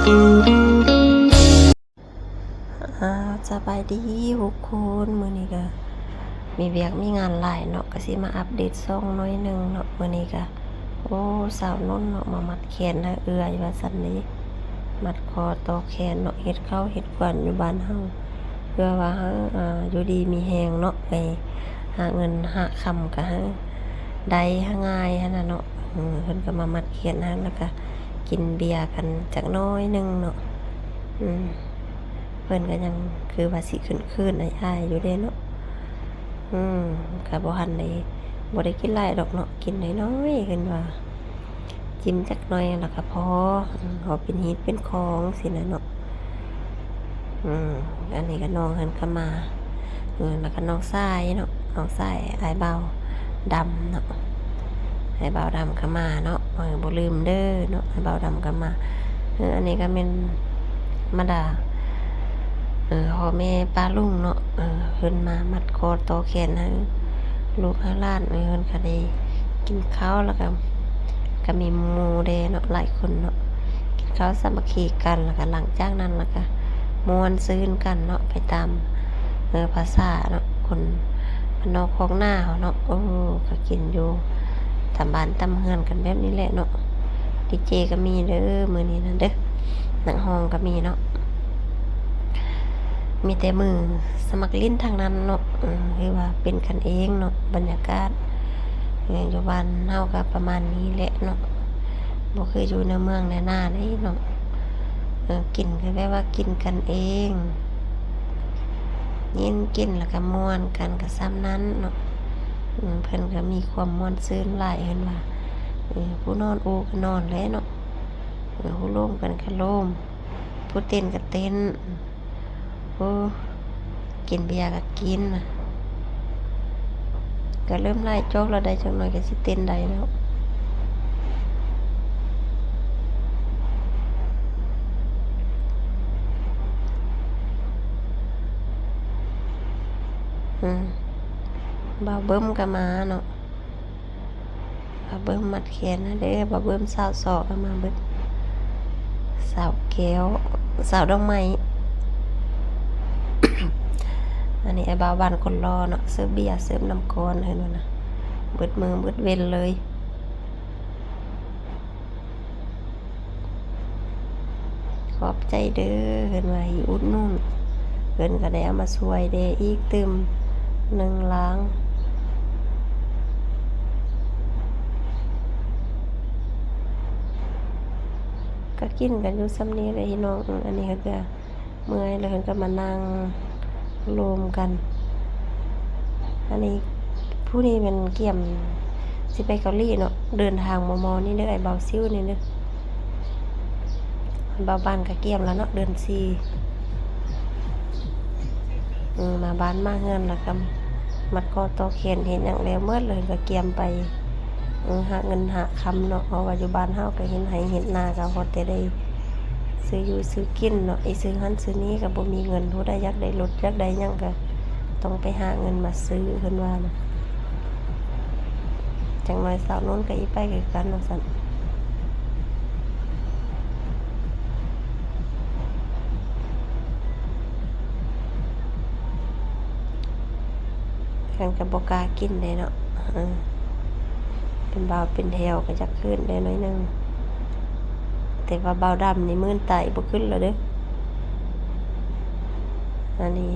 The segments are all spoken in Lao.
ອ່າ ສະບາຍດີທຸກຄົນ, ມື້ນີ້ກະມີວຽກມີງານຫຼາຍເນາະ, ກະຊິມາອັບເດດຊ່ອງໜ້ອຍໜຶ່ງເນາະ. ມື້ນີ້ກະ ໂອ້ ສາວນົນເນາະ ມາມັດແຂນໃຫ້ເອື້ອຍວ່າຊັ້ນເດ, ມັດຄໍຕໍ່ແຂນເນາະ, ເຮັດເຂົ້າເຮັດຂວັນຢູ່ບ້ານເຮົາ ເພື່ອວ່າເຮົາ ອ່າ ຢູ່ດີມີແຮງເນາະ, ໄປຫາເງິນຫາຄຳກະໃຫ້ໄດ້ ຫາງ່າຍຫັ້ນນະເນາະ. ເພິ່ນກະມາມັດແຂນຫັ້ນ ແລ້ວກະກິນເບຍກັນຈັກໜ້ອຍໜຶ່ງເນາະ. ເພິ່ນກະຍັງຄືວ່າຊິເຂີນໆ ອາຍໆ ຢູ່ເດ້ເນາະ. ອືມ ກະບໍ່ທັນໄດ້ ບໍ່ໄດ້ກິນຫຼາຍດອກເນາະ, ກິນໜ້ອຍໆ ເພິ່ນວ່າ ຈິ້ມຈັກໜ້ອຍແລ້ວກະພໍ, ເອີ ເອົາເປັນຮີດເປັນຄອງຊີ້ນະເນາະ. ອືມ ອັນນີ້ກະນ້ອງເພິ່ນກະມາ, ເອີ ແລ້ວກະນ້ອງຊາຍເນາະ, ນ້ອງຊາຍອ້າຍບ່າວດຳເນາະ, ອ້າຍບ່າວດຳກະມາເນາະ, ເອີ ບໍ່ລືມເດີເນາະ, ອ້າຍບ່າວດຳກະມາ. ເອີ ອັນນີ້ກະແມ່ນ ມາດາ ເອີ ພໍ່ແມ່ປ້າລຸງເນາະ, ເອີ ເພິ່ນມາມັດຄໍຕໍ່ແຂນໃຫ້ລູກໃຫ້ຫຼານ, ເອີ ເພິ່ນກະໄດ້ກິນເຂົ້າ ແລ້ວກະ ກະມີໝູ່ແດ່ເນາະ, ຫຼາຍຄົນເນາະ, ກິນເຂົ້າສາມັກຄີກັນ, ແລ້ວກະຫຼັງຈາກນັ້ນ ແລ້ວກະມ່ວນຊື່ນກັນເນາະ, ໄປຕາມ ເອີ ພາສາເນາະ ຄົນບ້ານນອກຄອກນາເຮົາເນາະ. ໂອ້ ກະກິນຢູ່ຕາມບ້ານຕາມເຮືອນກັນແບບນີ້ແຫຼະເນາະ. ດີເຈກະມີເດີ ມື້ນີ້ນະເດີ, ນັກຮ້ອງກະມີເນາະ, ມີແຕ່ມືສະໝັກຫຼິ້ນທັງນັ້ນເນາະ. ເອີ ຄືວ່າເປັນກັນເອງເນາະ, ບັນຍາກາດ ເອີ ຢູ່ບ້ານເຮົາກະປະມານນີ້ແຫຼະເນາະ, ບໍ່ຄືຢູ່ໃນເມືອງໃນນາເດ້ເນາະ. ເອີ ກິນກະແບບວ່າກິນກັນເອງ, ຍິນກິນແລ້ວກະມ່ວນກັນກະຊ່ຳນັ້ນເນາະ. ເພິ່ນກະມີຄວາມມ່ວນຊື່ນຫຼາຍ ເພິ່ນວ່າ ເອີ ຜູ້ນອນອູກະນອນແຫຼະເນາະ, ເອີ ຜູ້ໂລມກັນກະໂລມ, ຜູ້ເຕັ້ນກະເຕັ້ນ. ໂອ້ ກິນເບຍກະກິນ, ກະເລີ່ມຫຼາຍຈອກແລ້ວໄດ໋, ຈັກໜ້ອຍກະຊິເຕັ້ນໄດ້ແລ້ວ. ອືມ ບ່າວເບິ່ມກະມາເນາະ. ບ່າວເບິ່ມມັດແຂນນະເດີ, ບ່າວເບິ່ມ ສາວຊໍກະມາເບິດ, ສາວແກ້ວ ສາວດອກໄມ້. ອັນນີ້ອ້າຍບ່າວບ້ານຄົນຫຼໍ່ເນາະ, ເສີບເບຍເສີບນ້ຳກ້ອນ ເຫັນບໍ່ນະ, ເບິດມື້ເບິດເວັນເລີຍ. ຂອບໃຈເດີ ເພິ່ນວ່າໃຫ້ອຸດໜູນ, ເພິ່ນກະໄດ້ເອົາມາຊ່ວຍແດ່ອີກຕື່ມໜຶ່ງລາງ. ກະກິນກັນຢູ່ຊ່ຳນີ້ແຫຼະພີ່ນ້ອງ. ອັນນີ້ເພິ່ນກະ ເມື່ອຍແລ້ວເພິ່ນກະມານັ່ງໂລມກັນ. ອັນນີ້ ຜູ້ນີ້ແມ່ນກຽມຊິໄປເກົາຫຼີເນາະ, ເດີນທາງມໍ່ໆນີ້ເດີ, ອ້າຍບ່າວຊິວນີ້ເດີ. ບ່າວບ້ານກະກຽມແລ້ວເນາະ, ເດືອນສີ່ ເອີ ມາບ້ານມາເຮືອນແລ້ວກະມັດຂໍ້ຕໍ່ແຂນເຮັດຫຍັງແລ້ວໝົດ, ແລ້ວເພິ່ນກະກຽມໄປ ເອີ ຫາເງິນຫາຄຳເນາະ, ເພາະວ່າຢູ່ບ້ານເຮົາກະເຮັດໄຮ່ເຮັດນາ ກະພໍແຕ່ໄດ້ຊື້ຢູ່ຊື້ກິນເນາະ, ອີຊື້ຫັ້ນຊື້ນີ້ກະບໍ່ມີເງິນ. ຜູ້ໃດຢາກໄດ້ລົດ ຢາກໄດ້ຫຍັງກະຕ້ອງໄປຫາເງິນມາຊື້ ເພິ່ນວ່ານະ. ຈັກໜ້ອຍສາວນົນກະອີໄປຄືກັນວ່າຊັ້ນ. ເພິ່ນກະບໍ່ກ້າກິນເດ້ເນາະ, ເອີ ເປັນບ່າວເປັນແຖວກະຢາກຄືນແດ່ໜ້ອຍໜຶ່ງ, ແຕ່ວ່າບ່າວດຳນີ້ມື່ນຕາຍບໍ່ຂຶ້ນແລ້ວເດີ. ອັນນີ້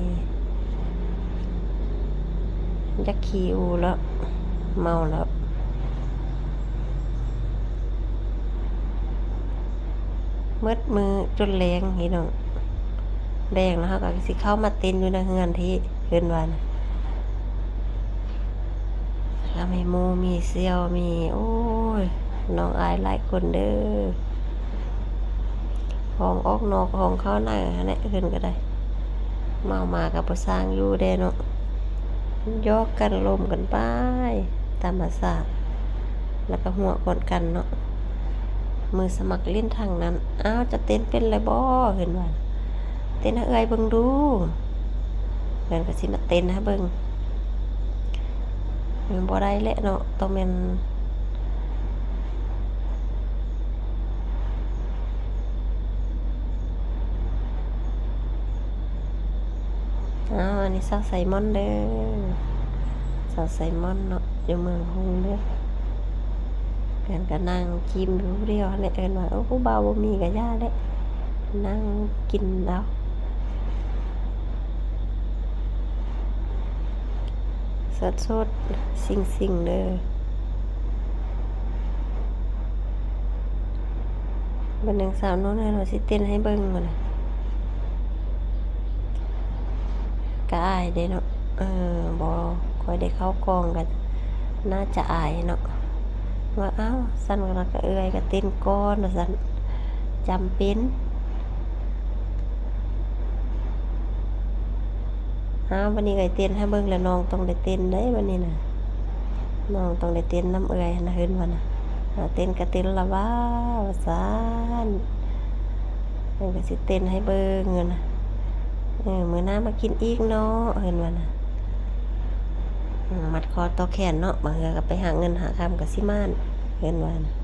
ຢາກຂີ້ອູ່ແລ້ວ ເມົາແລ້ວ. ໝົດມື້ຈົນແລງພີ່ນ້ອງ, ແລງແລ້ວເຮົາກະຊິເຂົ້າມາເຕັ້ນຢູ່ໃນເຮືອນທີ່ເພິ່ນວ່ານະ. ກະມີໝູ່ມີສ່ຽວ ມີ ໂອ້ຍ ນ້ອງອ້າຍຫຼາຍຄົນເດີ, ຫ້ອງອອກນອກຫ້ອງເຂົ້າໃນຫັ້ນແຫຼະ ເພິ່ນກະໄດ້. ເມົາມາກະບໍ່ຊ່າງຢູ່ແດ່ເນາະ, ຢອກກັນລົມກັນໄປຕາມພາສາ ແລ້ວກະຫົວກວນກັນເນາະ. ມືສະໝັກຫຼິ້ນທັງນັ້ນ, ອ້າວ ເຈົ້າເຕັ້ນເປັນແລ້ວບໍ່ ເພິ່ນວ່າ, ເຕັ້ນໃຫ້ເອື້ອຍເບິ່ງດູ. ເພິ່ນກະຊິມາເຕັ້ນໃຫ້ເບິ່ງ. ມັນບໍ່ໄດ້ແຫຼະເນາະ, ຕ້ອງແມ່ນ ອ້າວ ອັນນີ້ສາວໄຊມອນເດີ ສາວໄຊມອນເນາະ ຢູ່ເມືອງຮຸ່ງເດີ. ເພິ່ນກໍນັ່ງກິນຢູ່ຜູ້ດຽວຫັ້ນແຫຼະ ເອີ້ນວ່າ ໂອ້ ຜູ້ບ່າວບໍ່ມີກໍຢ່າແຫຼະ ນັ່ງກິນເອົາ ສົດໆ ຊິງໆ ເດີ. ບັດໜຶ່ງສາວໂນ້ນເຮົາຊິເຕັ້ນໃຫ້ເບິ່ງ ກະອາຍເດ້ເນາະ ເອີ ບໍ່ຄ່ອຍໄດ້ເຂົ້າກ້ອງ ກະໜ້າຈະອາຍເນາະ ວ່າ ອ້າວ ຊັ້ນລະກະເອື້ອຍກະເຕັ້ນກ່ອນວ່າຊັ້ນ ຈຳເປັນ. ອ້າວ ບັດນີ້ເອື້ອຍເຕັ້ນໃຫ້ເບິ່ງແລ້ວ ນ້ອງຕ້ອງໄດ້ເຕັ້ນເດ້ບັດນີ້ນະ ນ້ອງຕ້ອງໄດ້ເຕັ້ນນຳເອື້ອຍຫັ້ນນະ ເພິ່ນວ່ານະ ເຕັ້ນກະເຕັ້ນລະຫວາ ວ່າຊັ້ນ ເພິ່ນກະຊິເຕັ້ນໃຫ້ເບິ່ງຫັ້ນນະ ເອີ ມື້ໜ້າມາກິນອີກເນາະ ເພິ່ນວ່ານະ ມັດຄໍຕໍ່ແຂນເນາະ ບາງເທື່ອກະໄປຫາເງິນຫາຄຳກະຊິມ່ານ ເພິ່ນວ່ານະ.